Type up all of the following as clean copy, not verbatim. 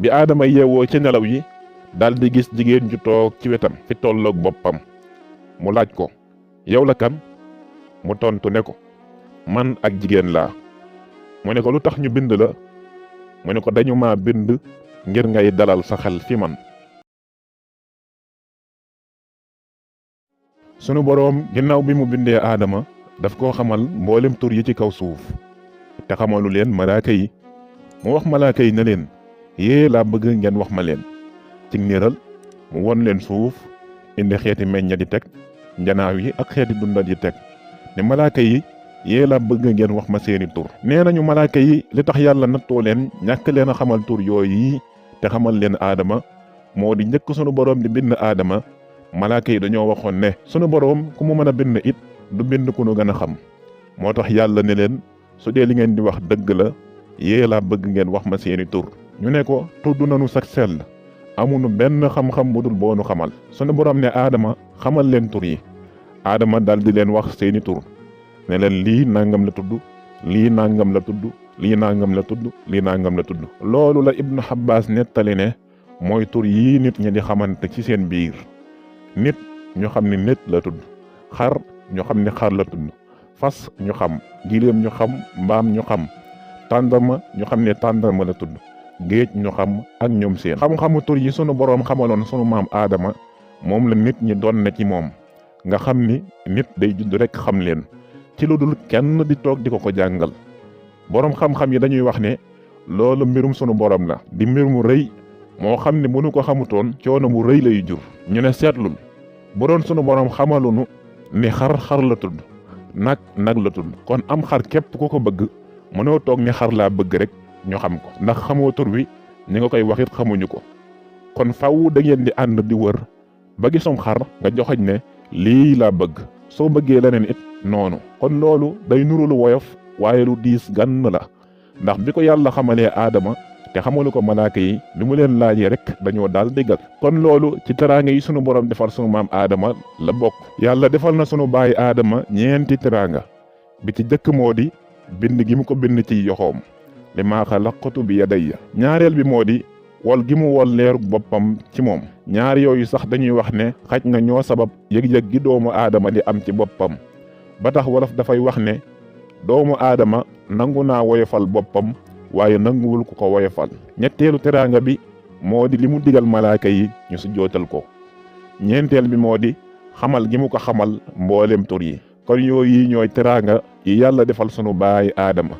bi aadama yeewoo ci nelaw yi daal di gis jigéen ju toog ci wetam fi tolloog boppam mu laaj ko yow la kan mu tontu ne ko man ak jigéen laa mu ne ko lu tax ñu bind la mu ne ko dañu ma bind ngir ngay dalal sa xel fi man. sunu boroom ginnaaw bi mu bindee aadama daf koo xamal mboolem tur yi ci kaw suuf te xamalu leen malaaka yi mu wax malaaka yi ne leen yée laa bëgg ngeen wax ma leen ci niiral mu won leen suuf indi xeeti meñña di teg njanaaw yi ak xeeti dundat yi teg ne malaaka yi yée laa bëgg ngeen wax ma seeni tur. nee nañu malaaka yi li tax yàlla nattoo leen ñàkk leen a xamal tur yooyu te xamal leen aadama moo di njëkk sunu boroom di bind aadama malaaka yi dañoo waxoon ne sunu boroom ku mu mën a bind it du bind ku nu gën a xam moo tax yàlla ne leen su dee li ngeen di wax dëgg la yée laa bëgg ngeen wax ma seeni tur. ñu ne ko tudd nañu sax sell amuñu benn xam-xam bu dul boonu xamal sunu boroom ne aadama xamal leen tur yi aadama dal di leen wax seeni tur ne leen lii nangam la tudd lii nangam la tudd lii nangam la tudd lii nangam la tudd. loolu la Ibnu Abbas nettali ne mooy tur yii nit ñi di xamante ci seen biir nit ñu xam ne nit la tudd xar ñu xam ne xar la tudd fas ñu xam giléem ñu xam mbaam ñu xam tàndarma ñu xam ne tàndarma la tudd géej ñu xam ak ñoom seen. xam-xamu tur yi sunu boroom xamaloon sunu maam aadama moom la nit ñi doon na ci moom nga xam ni nit day judd rekk xam leen ci lu dul kenn di toog di ko jàngal. boroom xam-xam yi dañuy wax ne loolu mbirum sunu boroom la di mbir mu rëy moo xam ne bu nu ko xamutoon coono bu rëy lay jur. ñu ne seetlul bu doon sunu boroom xamalunu ni xar la tudd nag la tudd kon am xar képp ku ko bëgg mënoo toog ni xar laa bëgg rek ñu xam ko ndax xamoo tur wi ñi nga koy waxit xamuñu ko kon faw da ngeen di ànd di wër ba gisum xar nga joxoñ ne lii laa bëgg soo bëggee leneen it noonu kon loolu day nuru lu woyof waaye lu diis gann la ndax bi ko yàlla xamalee aadama te xamalu ko malaaka yi bi mu leen laajee rek dañoo daal déggal kon loolu ci teraanga yi sunu borom defal sunu maam aadama la bokk. yàlla defal na sunu baay aadama ñeenti teraanga bi ci jëkk moo di bind gi mu ko bind ci yoxoom li maa xalaqtu bi yadayya ñaareel bi moo di wol gi mu wol leeru boppam ci moom ñaar yooyu sax dañuy wax ne xaj na ñoo sabab yëg-yëg gi doomu aadama di am ci boppam ba tax wolof dafay wax ne doomu aadama nangu naa woyofal boppam waaye nanguwul ku ko woyofal. ñetteelu teraanga bi moo di li mu digal malaaka yi ñu sujjootal ko ñeenteel bi moo di xamal gi mu ko xamal mboolem tur yi. kon yooyu ñooy teraanga yi yàlla defal sunu baay aadama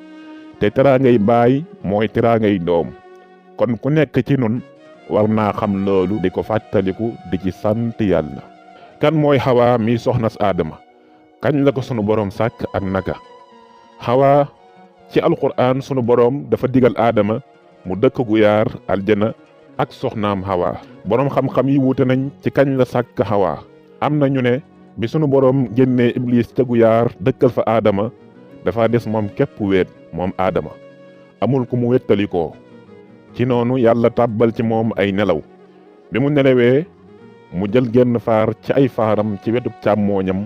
te teraangay baay mooy teraangay doom kon ku nekk ci nun war naa xam loolu di ko fàttaliku di ci sant yàlla. kan mooy xawaa mi soxnas aadama kañ la ko sunu boroom sàkk ak naka. xawaa ci alquran sunu boroom dafa digal aadama mu dëkk gu yaar aljana ak soxnaam xawaa. boroom xam-xam yi wuute nañ ci kañ la sàkk xawaa am na ñu ne bi sunu boroom génnee iblis ca gu yaar dëkkal fa aadama dafa des moom képp wéet moom aadama amul ku mu wéttalikoo ci noonu yàlla tàbbal ci moom ay nelaw bi mu nelawee mu jël genn faar ci ay faaram ci wetu càmmooñam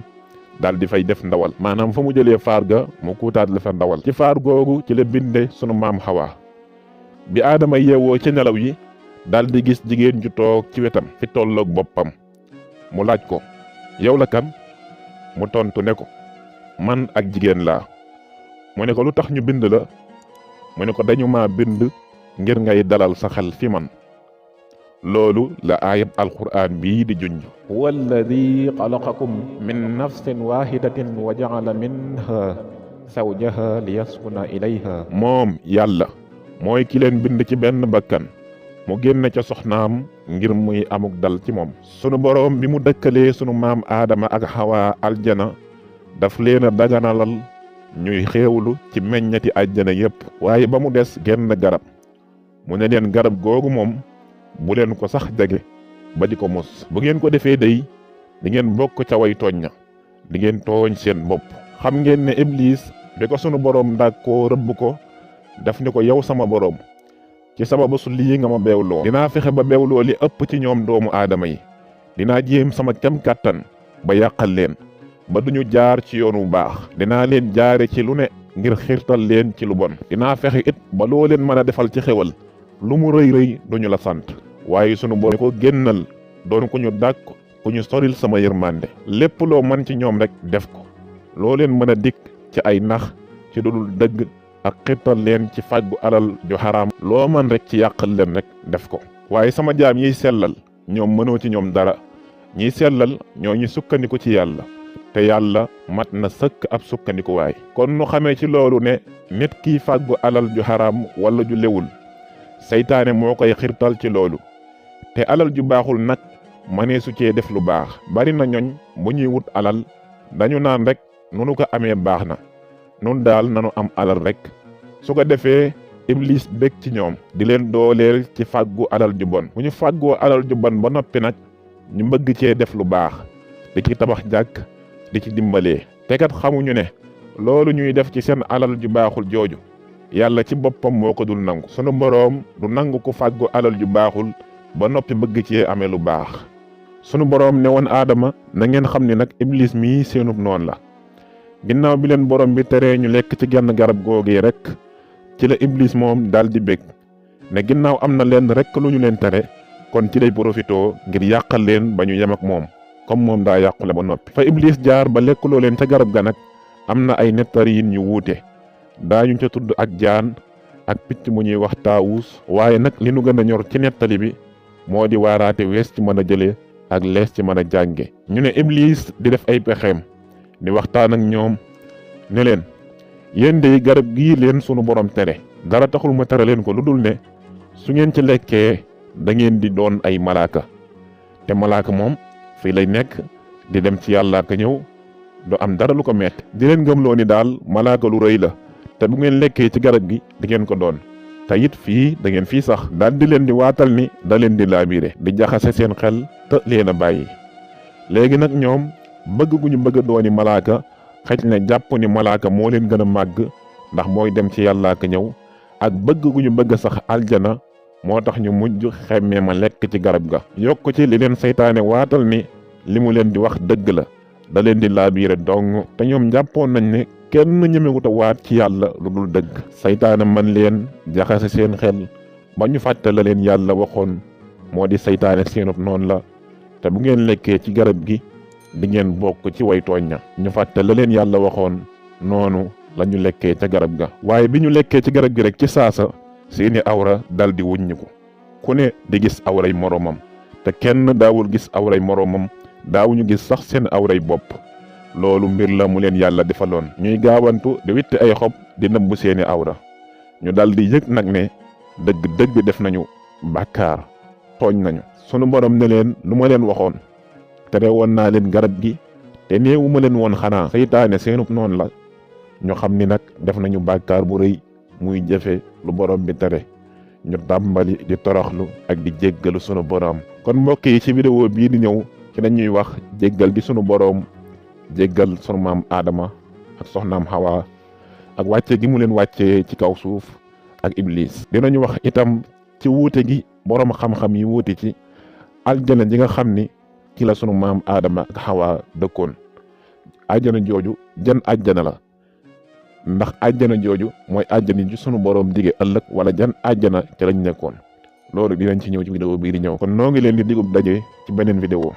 daal di fay def ndawal maanaam fa mu jëlee faar ga mu kuutaat la fa ndawal ci faar googu ci la binde sunu maam xawaa. bi aadama yeewoo ci nelaw yi daal di gis jigéen ju toog ci wetam fi tolloog boppam mu laaj ko yow la kan mu tontu ne ko man ak jigéen laa mu ne ko lu tax ñu bind la mu ne ko dañu ma bind ngir ngay dalal sa xel fi man. loolu la aayab alquraan bii di junj. huwa alladi xalaqakum min nafsin wahidatin wa ja'ala minha zawjaha liyaskuna ilayha. moom yàlla mooy ki leen bind ci benn bakkan mu génne ca soxnaam ngir muy amuk dal ci moom. sunu boroom bi mu dëkkalee sunu maam aadama ak xawaa aljana daf leen a daganalal ñuy xéewlu ci meññati àjjana yépp waaye ba mu des genn garab mu ne leen garab googu moom bu leen ko sax jege ba di ko mos bu ngeen ko defee day di ngeen bokk ca way tooñ na di ngeen tooñ seen bopp. xam ngeen ne iblis bi ko sunu boroom ndag koo rëbb ko daf ne ko yow sama boroom ci sababu su lii nga ma beewloo dinaa fexe ba beewloo li ëpp ci ñoom doomu aadama yi dinaa jéem sama kem kàttan ba yàqal leen ba duñu jaar ci yoon wu baax dinaa leen jaare ci lu ne ngir xiirtal leen ci lu bon dinaa fexe it ba loo leen mën a defal ci xewal lu mu rëy rëy duñu la sant waaye sunu borom ko génnal doon ku ñu dàkk ku ñu soril sama yërmande lépp loo mën ci ñoom rek def ko loo leen mën a dikk ci ay nax ci dudul dëgg ak xirtal leen ci fàggu alal ju xaraam loo mën rek ci yàqal leen rek def ko waaye sama jaam yiy sellal ñoom mënoo ci ñoom dara ñiy sellal ñoo ñu sukkandiku ci yàlla te yàlla mat na sëkk ab sukkandikuwaay kon nu xamee ci loolu ne nit kiy fàggu alal ju xaraam wala ju lewul seytaane moo koy xirtal ci loolu te alal ju baaxul nag mënee su cee def lu baax bari na ñoñ bu ñuy wut alal dañu naan rek nunu ko amee baax na nun daal nanu am alal rek su ko defee iblis bég ci ñoom di leen dooleel ci fàggu alal ju bon bu ñu fàggoo alal ju bon ba noppi nag ñu bëgg cee def lu baax di ci tabax jàkk di ci dimbalee te kat xamuñu ne loolu ñuy def ci seen alal ju baaxul jooju yàlla ci boppam moo ko dul nangu sunu boroom du nangu ko fàggu alal ju baaxul ba noppi bëgg cee amee lu baax sunu boroom ne woon aadama na ngeen xam ne nag iblis mii seenub noon la ginnaaw bi leen borom bi teree ñu lekk ci genn garab googee rek ci la iblis moom daal di bég ne ginnaaw am na leen rek lu ñu leen tere kon ci lay profitoo ngir yàqal leen ba ñu yem ak moom comme moom daa yàqule ba noppi fa iblis jaar ba lekkuloo leen ca garab ga nag am na ay nettari yin yu wuute daañu ca tudd ak jaan ak picc mu ñuy wax taawus waaye nag li nu gën a ñor ci nettali bi moo di waaraate wees ci mën a jëlee ak lees ci mën a jànge ñu ne iblis di def ay pexeem di waxtaan ak ñoom ne leen yéen de garab gii leen sunu borom tere dara taxul ma tere leen ko lu dul ne su ngeen ci lekkee da ngeen di doon ay malaaka te malaaka moom fii lay nekk di dem ci yàlla ka ñëw du am dara lu ko metti di leen gëmloo ni daal malaaka lu rëy la te bu ngeen lekkee ci garab gi di ngeen ko doon te it fii da ngeen fii sax daal di leen di waatal ni da leen di laabire di jaxase seen xel te leen a bàyyi léegi nag ñoom bëgg gu ñu bëgg a dooni malaaka xëj na jàpp ni malaaka moo leen gën a màgg ndax mooy dem ci yàlla ka ñëw ak bëgg gu ñu bëgg sax aljana moo tax ñu mujj xemmee ma lekk ci garab ga yokk ci li leen seytaane waatal ni li mu leen di wax dëgg la da leen di laabiire dong te ñoom jàppoon nañ ne kenn ñemewut a waat ci yàlla lu dul dëgg seytaane man leen jaxase seen xel ba ñu fàtte la leen yàlla waxoon moo di seytaane seenub noonu la te bu ngeen lekkee ci garab gi di ngeen bokk ci way tooñ ña ñu fàtte la leen yàlla waxoon noonu la ñu lekkee ca garab ga waaye bi ñu lekkee ci garab gi rek ci saasa seeni awra dal di wuññiku ku ne di gis awray moroomam te kenn daawul gis awray moroomam daawuñu gis sax seen awray bopp loolu mbir la mu leen yàlla defaloon ñuy gaawantu di witti ay xob di nëbb seeni awra ñu dal di yëg nag ne dëgg def nañu bàkkaar tooñ nañu sunu borom ne leen lu ma leen waxoon tere woon naa leen garab gi te néewu ma leen woon xanaa seytaane seenub noonu la ñu xam ni nag def nañu bàkkaar bu rëy muy jëfe lu borom bi tere ñu tàmbali di toroxlu ak di jéggalu sunu borom kon mbokk yi ci vidéo bii di ñëw ci lañuy wax jéggal gi sunu borom jéggal sunu maam Adama ak soxnaam Hawa ak wàcce gi mu leen wàccee ci kaw suuf ak iblis dinañu wax itam ci wuute gi borom xam-xam yi wuute ci aljana ji nga xam ni ci la sunu maam Adama ak Hawa dëkkoon àjjana jooju jan àjjana la ndax àjjana jooju mooy àjjana ji sunu borom dige ëllëg wala jan àjjana ci lañ nekkoon loolu dinañ ci ñëw ci vidéo bii di ñëw kon noo ngi leen di digub daje ci beneen vidéo